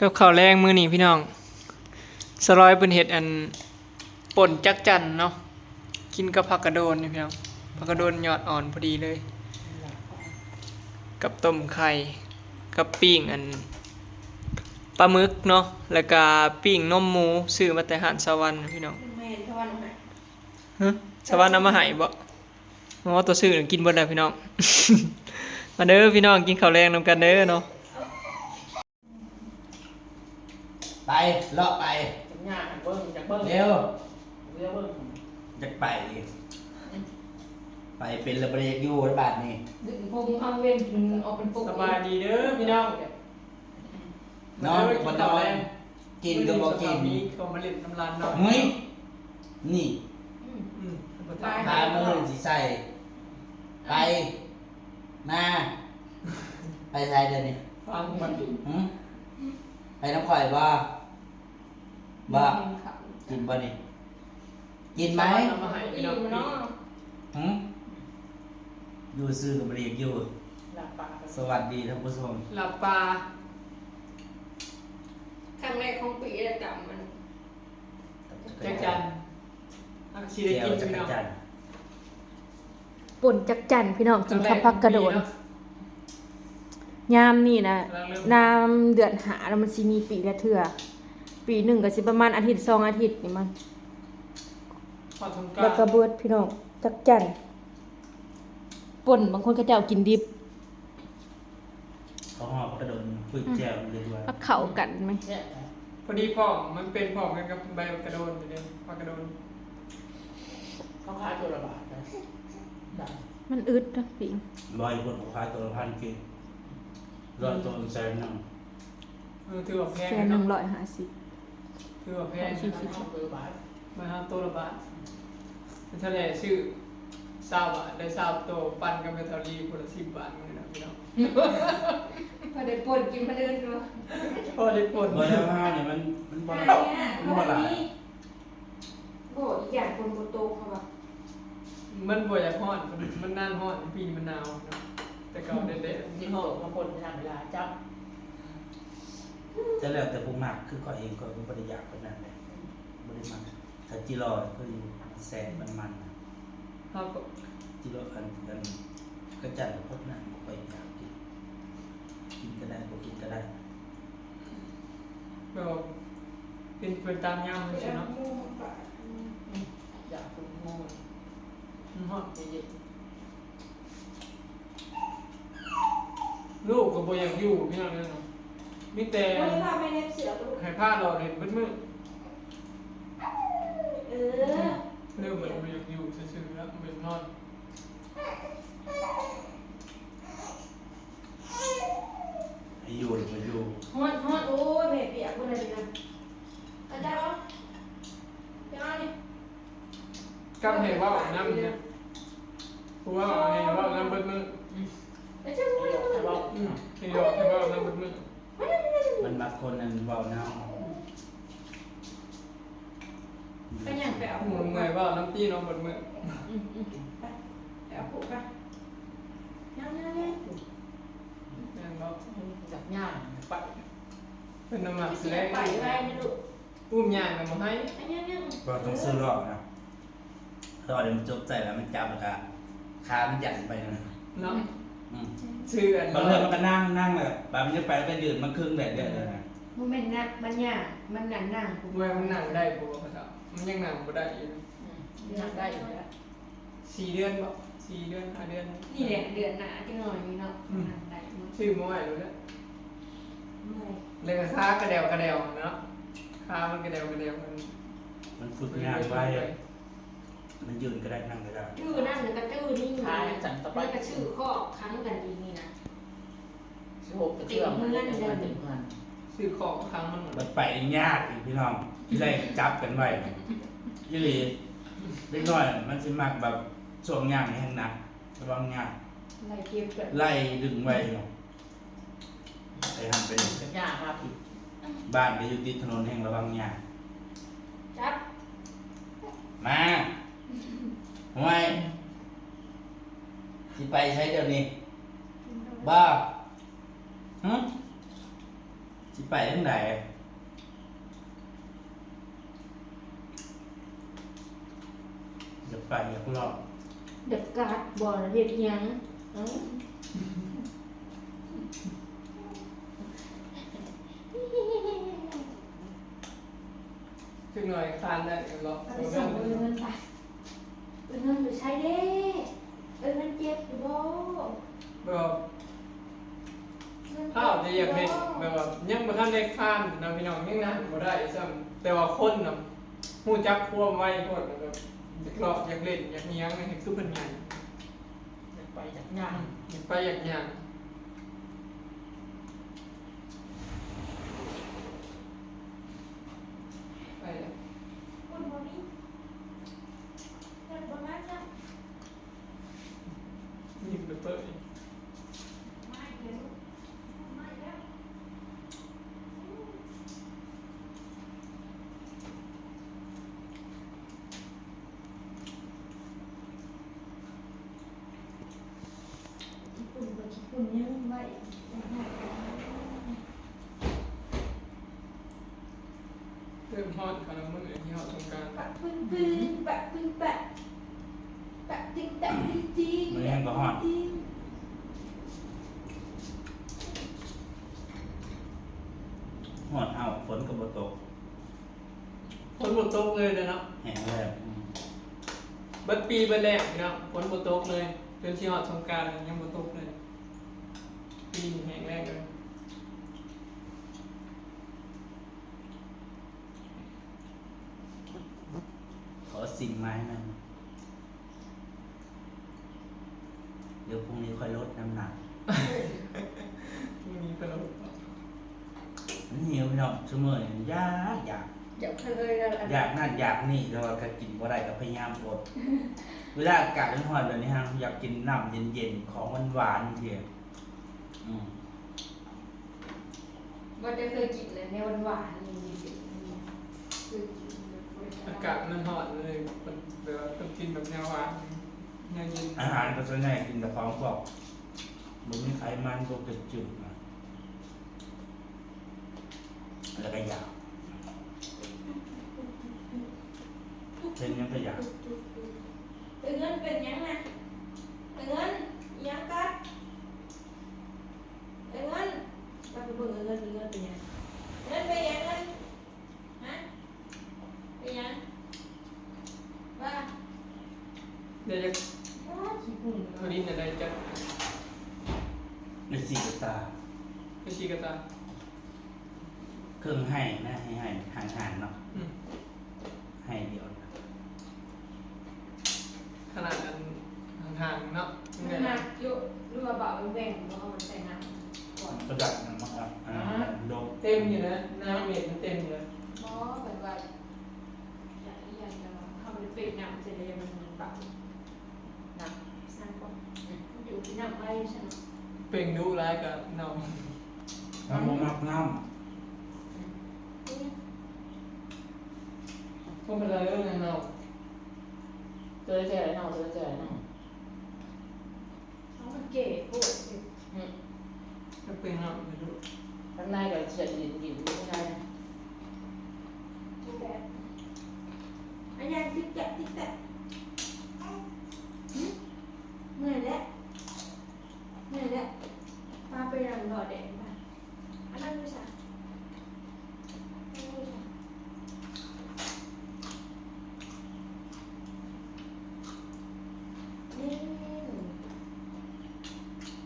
ກັບເຂົ້າແລງມື້ນີ້ພີ່ນ້ອງ ສາວລອຍເພິ່ນເຮັດອັນ ປົ່ນຈັກຈັ່ນເນາະ ກິນກັບຜັກກະໂດນນີ້ພີ່ນ້ອງ ຜັກກະໂດນຍອດອ່ອນພໍດີເລີຍ ກັບຕົ້ມໄຂ່ ກັບປີ້ງອັນ ປາໝຶກເນາະ ແລ້ວກະປີ້ງນົມໝູ ຊື້ມາແຕ່ຮ້ານສາວວັນພີ່ນ້ອງ. ແມ່ນ ສາວວັນເອົາໃຫ້ ຮະ ສາວວັນເອົາມາໃຫ້ບໍ? ອໍ ໂຕຊື້ກິນເບິດແລ້ວພີ່ນ້ອງ ມາເດີພີ່ນ້ອງ ກິນເຂົ້າແລງນຳກັນເດີເນາະ. ໄປ ເລາະໄປ ຈັກຍ່າງເບິ່ງ ຢາກເບິ່ງ ເລັວ ເລວເບິ່ງ ຢາກໄປ ໄປເປັນລະບໍ່ໄດ້ ຢາກຢູ່ລະບາດນີ້ ດຶງຜົມເອົາເວັນ ອອກເປັນປົກ. ສະບາຍດີເດີພີ່ນ້ອງ ນອນກໍບໍ່ນອນ ກິນກໍບໍ່ກິນ ມື້ນີ້ເຂົາມາຫຼິ້ນນຳຫຼານນ້ອຍ ເຮີ້ຍ ນີ້ ອືມ ອືມ ພາມື້ອື່ນຊິໃສ່ ໄປ ນາ ໄປໃສດຽວນີ້? ຟັງມັນ ຫື? ໄປນຳຂ້ອຍບໍ່? ບໍ່ ກິນບໍ່ນີ້? ກິນໄໝ? ເອົາມາໃຫ້ພີ່ນ້ອງ ຫື? ຢູ່ຊື່ກໍບໍ່ໄດ້ຢາກຢູ່ ສະຫວັດດີທ່ານຜູ້ຊົມ ລາບປາ ຄັ້ງແລກຂອງປີ ລະຕຳມັນ ຈັກຈັ່ນ ເຮົາຊິໄດ້ກິນພີ່ນ້ອງ ປົ່ນຈັກຈັ່ນພີ່ນ້ອງ ກິນກັບຜັກກະໂດນ ຍາມນີ້ນະ ກຳລັງເລີ່ມ ຍາມເດືອນຫ້າແລ້ວ ມັນຊິມີປີລະເທື່ອ ປີໜຶ່ງກໍຊິປະມານອາທິດສອງອາທິດນີ້ມັນ ຮອດສົງການ ແລ້ວກໍເບິດພີ່ນ້ອງ ຈັກຈັ່ນ ປົ່ນ ບາງຄົນເຂົາເຈົ້າກິນດິບ. ເຂົ້າຫອມກະໂດນ ຄຸຍແຈ່ວເລີຍວ່າ ກັບເຂົ້າກັນແມະ ພໍດີພ້ອມ ມັນເປັນພ້ອມກັນກັບໃບກະໂດນເດ້ ຜັກກະໂດນ ເຂົາຂາຍໂຕລະບາດນະ ມັນອຶດເດ້ປີ້ງ ບໍ່ ຢູ່ພຸ້ນເຂົາຂາຍໂຕລະພັນກີບ ຮ້ອຍໂຕແສນໜຶ່ງ ເອີ ຖືວ່າແພງ ແສນໜຶ່ງຮ້ອຍຫ້າສິບ ເນາະ ຖືວ່າແພງ ຮ້ອຍສີ່ສິບ ບ້ານເຮົາໂຕລະບາດ ແມ່ເຖົ້າແຫຼຊື້ຊາວບາດ ໄດ້ຊາວໂຕ ປັ່ນກັບແມ່ເຖົ້າລີຜູ້ລະສິບບາດ ມື້ນັ້ນພີ່ນ້ອງ ພໍໄດ້ປົ່ນກິນມື້ອື່ນເນາະ ພໍໄດ້ປົ່ນ ບໍ່ແລ້ວ ຫ້ານີ້ມັນ ມັນບໍ່ຫຼາຍ ມັນບໍ່ຫຼາຍ ບໍ່ ອີກຢ່າງຝົນບໍ່ຕົກ ເພາະວ່າ ມັນບໍ່ຢາກຮ້ອນ ມັນ ມັນນານຮ້ອນ ປີນີ້ມັນໜາວເນາະ ແຕ່ເກົ່າແດດໆ ມັນຮ້ອນ ມາຝົນທຳເວລາຈັບ ແຕ່ແລ້ວແຕ່ຜູ້ມັກ ຄືຂ້ອຍເອງ ຂ້ອຍກໍບໍ່ໄດ້ຢາກປານນັ້ນແຫຼະ ບໍ່ໄດ້ມັກ ຖ້າຈິລໍຄືຢູ່ແຊບມັນໆ ເຮົາກໍ ຈິລໍ ອັນ ອັນ ກະຈັນ ພວກນັ້ນ ບໍ່ຄ່ອຍຢາກກິນ ກິນກໍໄດ້ ບໍ່ກິນກໍໄດ້ ແບບວ່າ ກິນໄປຕາມຍາມ ແບບຊີ້ເນາະ ອືມ ຢາກກິນ ມັນຮ້ອນ ເຢັນໆ ລູກກໍບໍ່ຢາກຢູ່ພີ່ນ້ອງເອີຍ ມີແຕ່ ໃຫ້ພາຫຼອດຫຼິ້ນເບິດມື້ ເອີ ເລີ່ມບໍ່ຢາກຢູ່ຊື່ໆ ແລ້ວບໍ່ຢາກນອນ ໃຫ້ຢູ່ກໍບໍ່ຢູ່ ຮ້ອນໆ ໂອ້ຍ ແມ່ປຽກເບິດແລ້ວນີ້ນະ ອາຈານເອົາ ຈານເອົານີ້ ກັບໃຫ້ເວົ້ານຳເນຍ ຜູ້ເວົ້າໃຫ້ເວົ້ານຳເບິດມື້ ອືມ ໃຫ້ເວົ້າ ໃຫ້ເວົ້ານຳເບິດມື້ ມັນມັກຄົນອັນເວົ້ານຳ ໄປຫຍັງ ໄປເອົາ ເມື່ອຍເວົ້ານຳຕິເນາະເບິດມື້ ອືມໆ ໄປ ໄປເອົາຜູ້ໄປ ຍ່າງໆ ຍ່າງ ຍ່າງເນາະ ຈັກຍ່າງໄປ ເພິ່ນນະມັກສະແດງ ໄປໄວນະລູກ ອຸ້ມຍ່າງນຳບໍ່ໃຫ້ ຍ່າງໆ ບໍ່ຕ້ອງຊື້ລ້ອນະ ລ້ອນີ້ມັນຈົກໃສ່ແລ້ວມັນຈັບແລ້ວກະ ຂາມັນຢັນໄປນະ ເນາະ ອືມ ຊື້ອັນ ບາງເທື່ອມັນກະນັ່ງ ນັ່ງແລ້ວບາດມັນຈະໄປມັນກະຢືນມາຄຶ່ງແບບນີ້ເລີຍນະ ບໍ່ແມ່ນນະ ມັນຍ່າງ ມັນນັ່ງ ນັ່ງ ບໍ່ແມ່ນມັນນັ່ງໄດ້ບໍ່ ມັນຍັງນັ່ງບໍ່ໄດ້ຢູ່ ອືມ ນັ່ງໄດ້ຢູ່ແລ້ວ ສີ່ເດືອນບໍ ສີ່ເດືອນ ຫ້າເດືອນ ນີ້ແຫຼະ ເດືອນໜ້າຈັກໜ້ອຍນີ້ເນາະ ອືມ ນັ່ງໄດ້ ຊື້ມາໄວ້ໂລດແຫຼະ ແລ້ວກະຂາກະແດວກະແດວເນາະ ຂາມັນກະແດວກະແດວ ມັນ ມັນຝຶກຍາກໄວ ມັນຢືນກໍໄດ້ ນັ່ງກໍໄດ້ ຈື່ນັ້ນແລ້ວກະຈື່ນີ້ ຂາຈັ່ງຕະໄປ ແລ້ວກະຊື້ຄອກຂັງກັນອີກນີ້ນະ ຊິຫົກກະເທື່ອມ ເຕັມເຮືອນເດີ ເຕັມເຮືອນ ຊື້ຄອກຂັງມັນ ບັດໄປຍາກອີກພີ່ນ້ອງ ທີ່ໄດ້ຈັບກັນໄວ້ ອີ່ຫຼີ ເດັກນ້ອຍມັນຊິມັກແບບ ຊ່ວງຍ່າງແຮງໜັກ ລະວັງຍາກ ໄລ່ເກັບກັນ ໄລ່ດຶງໄວ້ເນາະ ໄປຫັ້ນໄປນີ້ ກັບຍ່າພາຜິດ ບ້ານກໍຢູ່ຕິດຖະໜົນ ແຮ່ງລະວັງຍາກ ຈັບ ມາ ຫ້ວຍ ຊິໄປໃສດຽວນີ້ ບໍ່ ຫຶ? ຊິ ໄປທາງໃດ? ຢາກໄປ ຢາກເລາະ ຢາກກັດບໍ່ ເຮັດຫຍັງ? ເອົ້າ ຈັກໜ້ອຍຄານໄດ້ເລາະ ໄປສົ່ງເງິນໄປ. ເອີ ເງິນຢູ່ໃສເດ້? ເອີ ເງິນເຈັບຢູ່ບໍ່? ແບບວ່າ ເງິນເຈັບຢູ່ບໍ່? ພ້າວແຕ່ຢາກເຮັດ ແບບວ່າຍັງບໍ່ທັນໄດ້ຄານນະພີ່ນ້ອງ ຍັງນັ່ງບໍ່ໄດ້ຊ້ຳ ແຕ່ວ່າຄົນນະຮູ້ຈັກຄວາມໄວໂພດ ແບບຢາກເລາະ ຢາກຫຼິ້ນ ຢາກອີ່ຫຍັງ ໃຫ້ຄືເພິ່ນຍ່າງ ຢາກໄປຢາກຍ່າງ ຢາກໄປຢາກຍ່າງ ໄປແລ້ວ ຄົນບໍ່ມີ. ເລີ່ມຮ້ອນເຂົ້າແລ້ວມື້ນີ້ ຊິຮອດສົງການ ປະປຶ້ງປະ ປະປຶ້ງປະ ປະຕຶງຕະຕຶງຕີ ມື້ແລງກໍຮ້ອນ ຮ້ອນເອົ້າ ຝົນກໍບໍ່ຕົກ ຝົນບໍ່ຕົກເລີຍເນາະ ແຫ້ງແລ້ງ ອືມ ເບິດປີເບິດແລ້ງພີ່ນ້ອງ ຝົນບໍ່ຕົກເລີຍ ຈົນຊິຮອດສົງການຍັງບໍ່ຕົກເລີຍ ປີນີ້ແຫ້ງແລ້ງເລີຍ. ຂໍຊິມມາໃຫ້ແມ່ນ ດຽວພລຸ່ງນີ້ຄ່ອຍລົດນ້ຳໜັກ ພລຸ່ງນີ້ຄ່ອຍລົດ ມັນຫິວພີ່ນ້ອງ ຊຸມື້ນີ້ຢາກ ຢາກ ຢາກເລີຍ ຢາກນັ້ນຢາກນີ້ ແຕ່ວ່າກໍກິນບໍ່ໄດ້ ກໍພະຍາຍາມອົດ ເວລາອາກາດຮ້ອນໆແບບນີ້ ເຮົາຢາກກິນນ້ຳເຢັນໆ ຂອງຫວານໆ ຈັ່ງຊີ້ ອືມ. ບໍ່ໄດ້ເຄີຍກິນເລີຍ ແນວຫວານໆ ນີ້ ເຄີຍກິນ ອາກາດມັນຮ້ອນເລີຍ ເພິ່ນແບບວ່າຕ້ອງກິນແບບແນວຫວານ ແນວເຢັນ ອາຫານກໍສ່ວນໃຫຍ່ກິນແຕ່ຂອງພວກບໍ່ມີໄຂມັນ ພວກຈືດໆ ນະ ແລ້ວກໍຢາກ ເປັນຫຍັງກໍຢາກ ເອີ ເງິນເປັນຫຍັງນະ ເອີ ເງິນ ອີ່ຫຍັງກັດ? ເອີ ເງິນ ໄປເບິ່ງເອີ ເງິນ ເອີ ເງິນເປັນຫຍັງ? ເງິນເປັນຫຍັງ? ເງິນ ຮະ ເປັນຫຍັງ? ວ່າ ດຽວຈະ ໂອ້ຍ ຂີ້ຝຸ່ນ ໂທລິນຈະໄດ້ຈັກ ໄດ້ສີ່ກະຕ່າ ໄດ້ສີ່ກະຕ່າ. ເຄິ່ງໄຮ່ນະ ໃຫ້ໄຮ່ຫ່າງໆ ເນາະ ອືມ ໄຮ່ດຽວ ຂະໜາດອັນຫ່າງໆ ເນາະ ມັນໜັກຢູ່ ຫຼືວ່າເບົາແຫວ່ງບໍ່ ເອົາໄປໃສ່ນ້ຳກ່ອນ ປະດັບນຳມັນ ອັນນັ້ນ ອ່າ ມັນດົກ ເຕັມຢູ່ນະ ນ້ຳເມັດມັນເຕັມຢູ່ນະ ບໍ່ ແບບວ່າ ຢາກອີ່ຫຍັງກໍເຮົາບໍ່ໄດ້ເປັນຫຍັງ ເສຍແລ້ວມັນເບົາ ໜັກ ໜັກບໍ່ ອືມ ຢູ່ທີ່ນ້ຳໄວຊັ້ນເນາະ ເປັນດຸຫຼາຍກໍເນົ່າ ເຮົາບໍ່ມັກນ້ຳ ອືມ ບໍ່ເປັນໄລເດີ້ ເນົ່າ ເຈົ້າໄດ້ແທ້ເນົ່າ ເຈົ້າໄດ້ແທ້ເນົ່າ ເອົາມັນເກະໂພດ ອືມ ມັນເປັນເນາະ ໄປດູ ທາງໃນກໍສຽດດິນ ດິນຢູ່ທາງໃນ ອັນຫຍັງຕິກແຕັກຕິກແຕັກ ຫຶ ເມື່ອຍແລ້ວ ເມື່ອຍແລ້ວ ພາໄປນັ່ງລໍແດດ ອັນນັ້ນຢູ່ໃສ? ອັນນັ້ນຢູ່ໃສ? ນີ້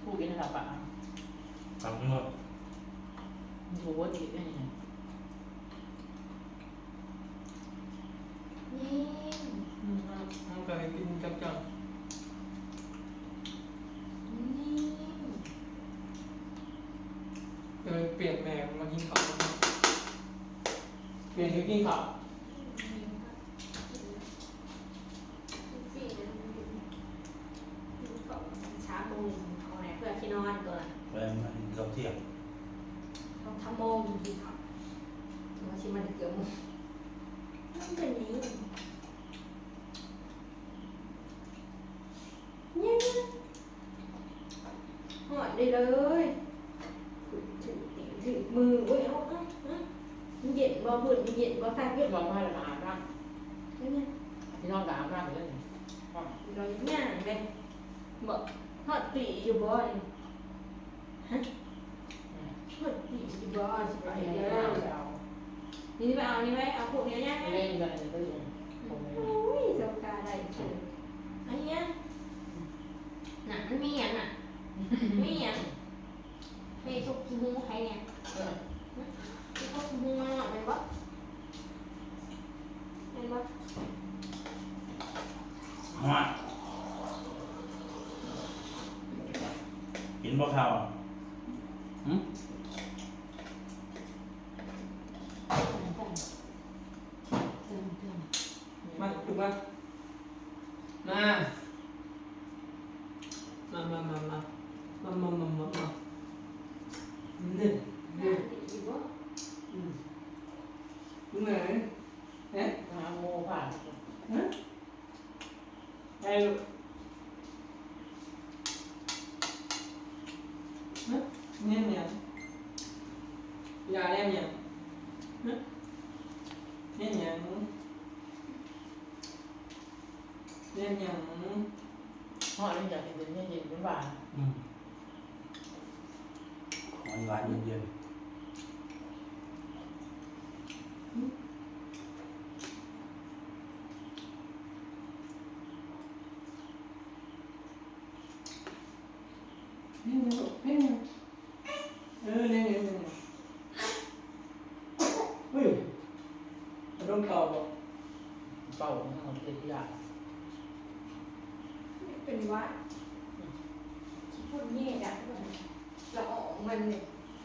ຜູ້ກິນລະປະ ປັກໝົດ ໂຫ ບໍ່ຕິດແມ່ນຫຍັງ. ນີ້ ອືມ ເອົາ ເອົາໄປກິນກັບເຈົ້າ. ນີ້ ເອີ ປ່ຽນແມ່ມາກິນເຂົ້າ ປ່ຽນໄປກິນເຂົ້າ. ສາມໂມງ ເອົາແນ່ ເພື່ອຊິນອນຕົວະ ແມ່ນ ມາກິນເຂົ້າທ່ຽງ ສອງສາມໂມງກິນເຂົ້າ ວ່າຊິມາແຕ່ເກືອບໂມງ ມັນເປັນຫຍັງ? ເຢັນ ຮ້ອນເດ້ເລີຍ ຖືກຕີນຖືກມື ໂອ້ຍ ເອົາ ເອົາ ມັນເຢັນບໍ່? ພື້ນມັນເຢັນບໍ່? ຄັກຢູ່. ເຢັນບໍ່? ພາກັນອາບນ້ຳ. ເປັນຫຍັງ? ພີ່ນ້ອງກໍອາບນ້ຳໄປເລີຍ. ນອນຍ່າງເດ້. ບໍ່ ຮອດປີຢູ່ບໍ່ນີ້? ຮະ? ຮອດປີຢູ່ບໍ່? ຊິໄປເດີ. ນີ້ໄປເອົາ ນີ້ໄປເອົາພວກນີ້ຍາ. ໂອ້ຍ ເຈົ້າກາໄດ້ເຊີນ. ອັນຫຍັງ? ໜັງມັນມີຫຍັງນະ? ມີຫຍັງ? ແມ່ຊຸກຂີ້ຫູໃຜແດ່? ເອີ ຮະ? ຊຸກຂີ້ຫູມາເນາະ ແມ່ນບໍ່? ແມ່ນບໍ່? ຮະ? ກິນບໍ່ເຂົ້າ? ຫຶ? ມາ ລຸກມາ. ມາ ມາ ມາ ມາ ມາ ມາ ມາ ມາ ມາ ມາ ເດີ ເດີ ອືມ ເມື່ອຍ ຮະ ຫາໝູ່ພາ ຮະ ໄດ້ລູກ ຮະ ແມ່ນຫຍັງ? ຢາກໄດ້ຫຍັງ? ຮະ ແມ່ນຫຍັງ? ແມ່ນຫຍັງ? ຮ້ອນ ຢາກກິນເຢັນໆ ເປັນຫວານ. ອືມ ຫວານໆ ເຢັນໆ. ເປັນຫຍັງລູກ? ເປັນຫຍັງ? ເອີ ແນວນີ້ ເອີ ເຮີ້ຍ ອາລົມເປົ່າບໍ່? ເປົ່າ ເຮັດຢາກ ເປັນຫວັດ. ອືມ ຂີ້ຝຸ່ນແຍ່ດະ ລະອອງມັນນີ້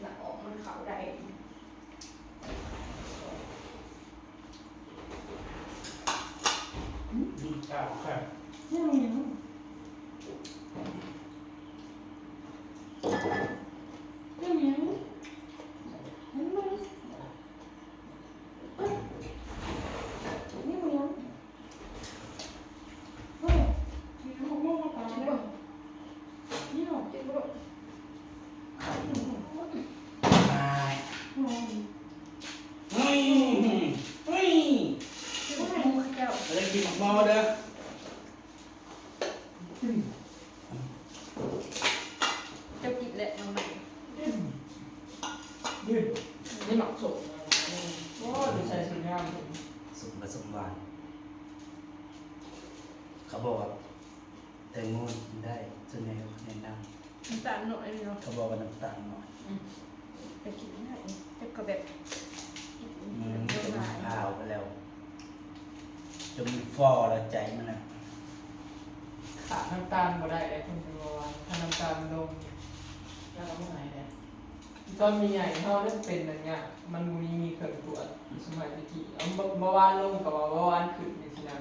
ລະອອງມັນເຂົ້າໄດ້. ເຈົ້າກິນແຫຼະ ນ້ອງໃໝ່. ນີ້ໝາກສົມ. ໂອ້ຍ ໃສ່ສຸດຍອດ ສົມກະສົມຫວານ. ເຂົາບອກວ່າ ແຕງໂມກິນໄດ້ ສ່ວນໃຫຍ່ເຂົາແນະນຳ ນ້ຳຕານໜ້ອຍເນາະ ເຂົາບອກວ່ານ້ຳຕານໜ້ອຍ. ອືມ ແຕ່ກິນໄດ້ ແຕ່ກໍແບບ ອືມ ຈົນພາວໄປແລ້ວ ຈົນມັນຟໍແລ້ວໃຈມັນນະ. ຂາດນ້ຳຕານບໍ່ໄດ້ເດ້ ຄົນເປັນເບົາຫວານ ຖ້ານ້ຳຕານມັນລົງ ແລ້ວກໍບໍ່ຫາຍເດ້. ຕອນໃຫຍ່ໆ ເຮົາເລີ່ມເປັນອັນເນີ້ຍ ມັນບໍ່ມີເຄື່ອງກວດ ສະໄໝແຕ່ກີ້ ເອົາ ເບົາ ເບົາຫວານລົງກໍວ່າເບົາຫວານຂຶ້ນ ຈັ່ງຊີ້ນະ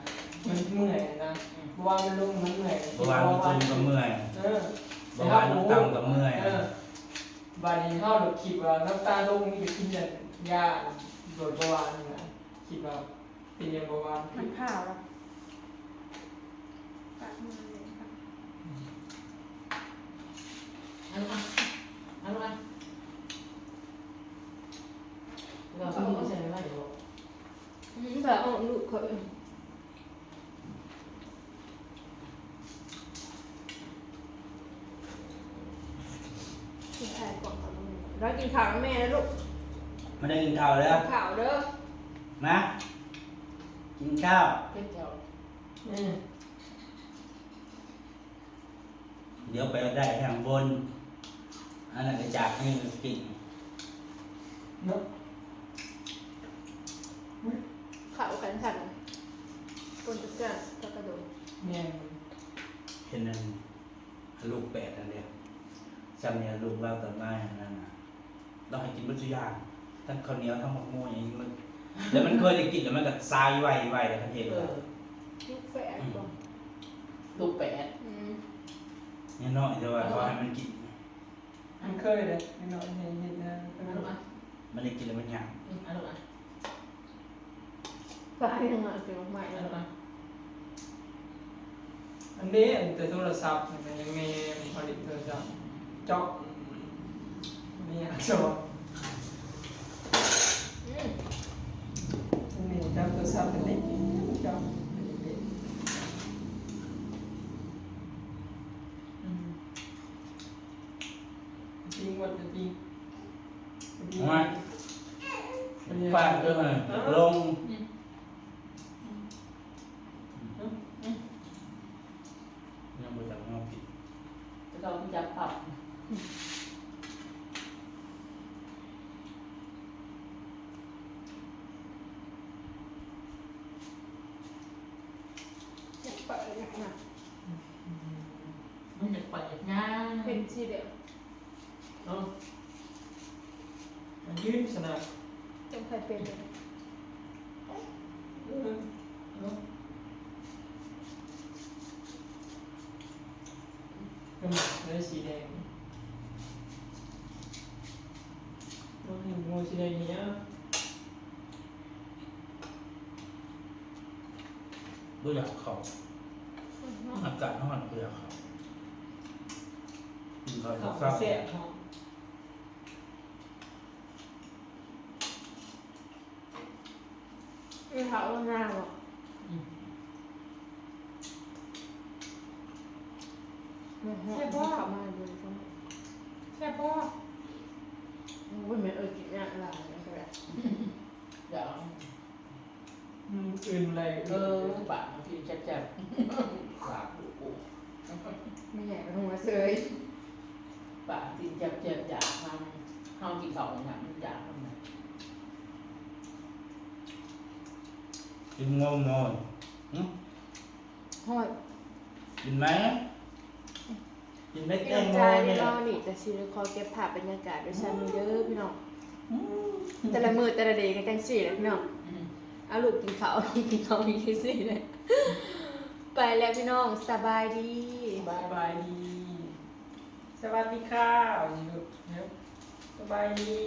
ມັນເມື່ອຍນະ. ອືມ ເບົາຫວານມັນລົງມັນເມື່ອຍ ເບົາຫວານມັນສູງກໍເມື່ອຍ. ເອີ ເບົາຫວານມັນຕ່ຳກໍເມື່ອຍ. ເອີ ບາດນີ້ເຮົາໂລດຄິດວ່ານ້ຳຕານລົງ ມີແຕ່ກິນຢາ ຢາລົດເບົາຫວານນີ້ນະ ຄິດວ່າ ເປັນຫຍັງບໍ່ວ່າ ມັນພາວລະ ປາກມັນເລີຍ. ເອົາລູກມາ ເອົາລູກມາ ເອົາລູກມາ ອືມ ພາອອກລູກຂ້ອຍ. ກິນໄຂ່ກ່ອນ ລາວກິນເຂົ້ານຳແມ່ແລ້ວລູກ ມາເດີ ກິນເຂົ້າເດີ ເຂົ້າເດີ ມາກິນເຂົ້າ ກິນເຂົ້າ. ອືມ ດຽວໄປໄດ້ທາງບົນ ອັນນັ້ນກໍຈາກນີ້ກິນເນາະ ເຂົ້າກັນຊັ້ນ ຄົນຈັກຈານ ຈັກກະດົງ. ແມ່ນ ເຫັນອັນ ລູກແປດຫັ້ນເດ້ ຊ່ຳນີ້ ລູກລາວຕອນມາຫັ້ນນະ ລາວໃຫ້ກິນເບິດຊຸຢ່າງ ທັງເຂົ້າໜຽວ ທັງໝາກໂມຫຍັງ ມັນ ແລ້ວມັນເຄີຍໄດ້ກິນ ແລ້ວມັນກໍຊາຍໄວໆ ແລ້ວຄັນເຫັນ. ເອີ ລູກແປດ ອືມ ບໍ່ ລູກແປດ ອືມ ຍັງນ້ອຍ ແຕ່ວ່າເຂົາໃຫ້ມັນກິນ ມັນເຄີຍເດ້ ນ້ອຍໆ ໃຫ້ເຮັດນະ ມັນໄດ້ກິນແລ້ວມັນຍາກ. ອືມ ເອົາລູກມາ ປາຍັງມາເກັບໝາກໄມ້ ເອົາລູກມາ. ອັນນີ້ ອັນແຕ່ໂທລະສັບນີ້ ແມ່ນຍັງແມ່ນ ພໍຫຼິ້ນໂທລະສັບ ເຈາະ ນີ້ອັກສອນ. ປາກເດີຫັ້ນ ເອີ ລົງ ອືມ ອືມ ອືມ ຍັງບໍ່ຈັກແນວກິນ ແຕ່ເຂົາຮູ້ຈັກປັບ. ຢາກໄປນະ ມັນຢາກໄປຢາກຍ່າງ ເປັນຊີ້ແຫຼະ ເອົາ ມາຢືນຊະນະ ຈັ່ງໃຜເປັນ ເອີ ເອົາ ກໍມັກເລີຍສີແດງ ເອົາ ໃຫ້ໝູ່ສີແດງນີ້ ເອົາ. ບໍ່ຢາກເຂົ້າ ອືມ ອາກາດຮ້ອນ ບໍ່ຢາກເຂົ້າ ກິນເຂົ້າ ເຂົ້າແຊບ ແຊບເນາະ ກິນເຂົ້າງາມເນາະ ອືມ ແຊບບໍ່ ເຂົ້າມາເບິ່ງ ແຊບບໍ່ ໂອ້ຍ ແມ່ເອີຍ ກິນຍາກຫຼາຍ ອັນນັ້ນກໍໄດ້ ດາວ ອືມ ອື່ນໄດ້ ເອີ ປາກມັນກິນແຊບໆ ປາກດຸ ແມ່ກໍຫົວເຊີຍ ປາກກິນແຊບໆ ຢາກ ເຮົາ ເຮົາກິນເຂົ້າຫຍັງມັນຢາກ ກິນງົວໝໍ ຫຶ ຮອດ ກິນໄໝ? ກິນເມັດແຕງໂມນີ້ແຫຼະ ນີ້ກະຊິໄດ້ຂໍເກັບພາບບັນຍາກາດໄວ້ຊ່ຳນີ້ເດີພີ່ນ້ອງ ອືມ ແຕ່ລະມື້ແຕ່ລະເດກໍຈັ່ງຊີ້ແຫຼະພີ່ນ້ອງ ອືມ ເອົາລູກກິນເຂົ້າ ກິນເຂົ້າຢູ່ຈັ່ງຊີ້ແຫຼະ ໄປແລ້ວພີ່ນ້ອງ ສະບາຍດີ ສະບາຍດີ ສະຫວັດດີຄ່ະ ສະບາຍດີ.